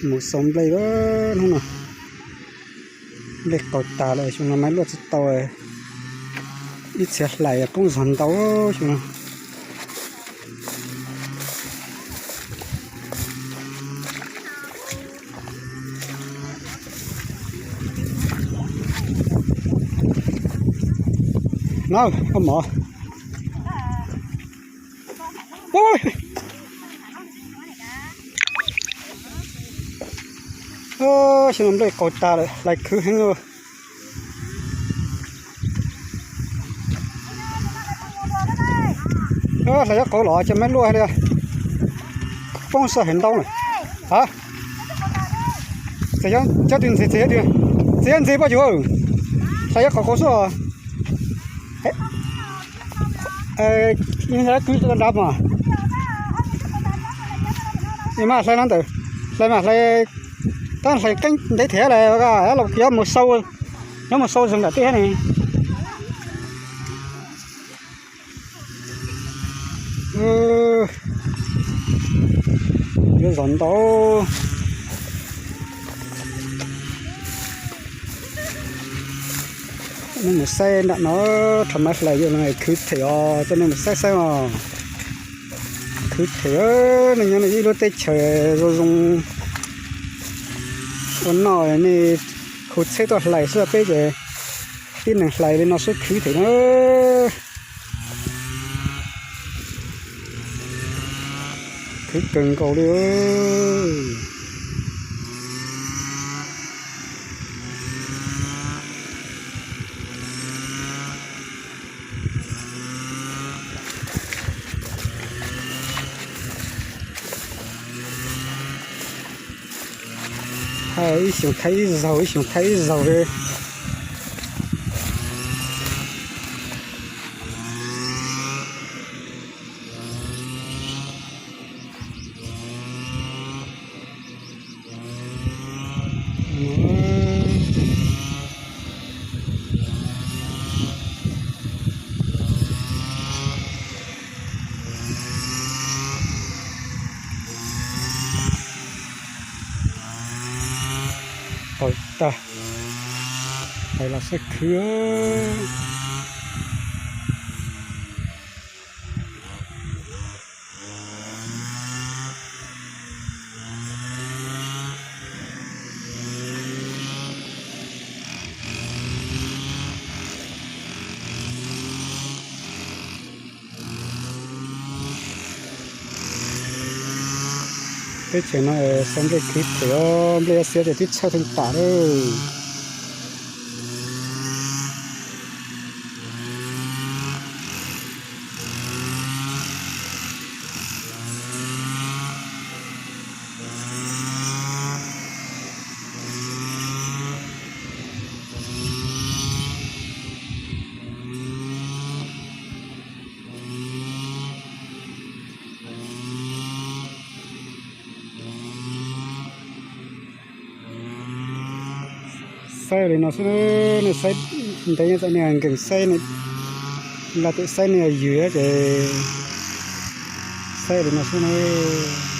Mus xaus nplej hnub no, nplej qaug tag lawm, xyoo no mas luaj tsis tau, ib txhia hlais poob zog ntau xyoo no. No, koj mov. Xyoo no nplej qaug tag lawm, hlais khwv heev. Hlais yuav qaug los ces meb luaj li. Poob sij hawm ntau lawm. Ha, txiav ntxiv pob yus, txiav ntxiv pob yus, hlais yuav qaug qaug xwb os. Kwv nrad mas, mas hlais no ntawm, hlais mas hlais, tab hlais qeeb ntev thiab lawm, los yuav mus sau, yuav mus sau zoo nram tej thiab ne. Yuav zom ntau. Nej mus saib nram no, rho mab hlais yuav khwv them os, coj nej mus saib saib os. Khwv them, nej nyob nej ib lub teb chaws zoo zoo ua noj, nej hu tsheb tuaj hlais xwb, peb ces tib neeg hlais li no xwb, khwv them na. Khwv kawg nkaus li. Thaij ib xyoos thaij ib zaug, ib xyoos thaij ib zaug li. Tag, hlais los xwb khwv. Teb chaws no xav nplej khwv them os, nplej xiab ces twb tshawj theej tam lawm. Saib li no xwb, nej saib ntev nyob txawm nej nkees saib, laj twm saib nej yws ces saib li no xwb nawb.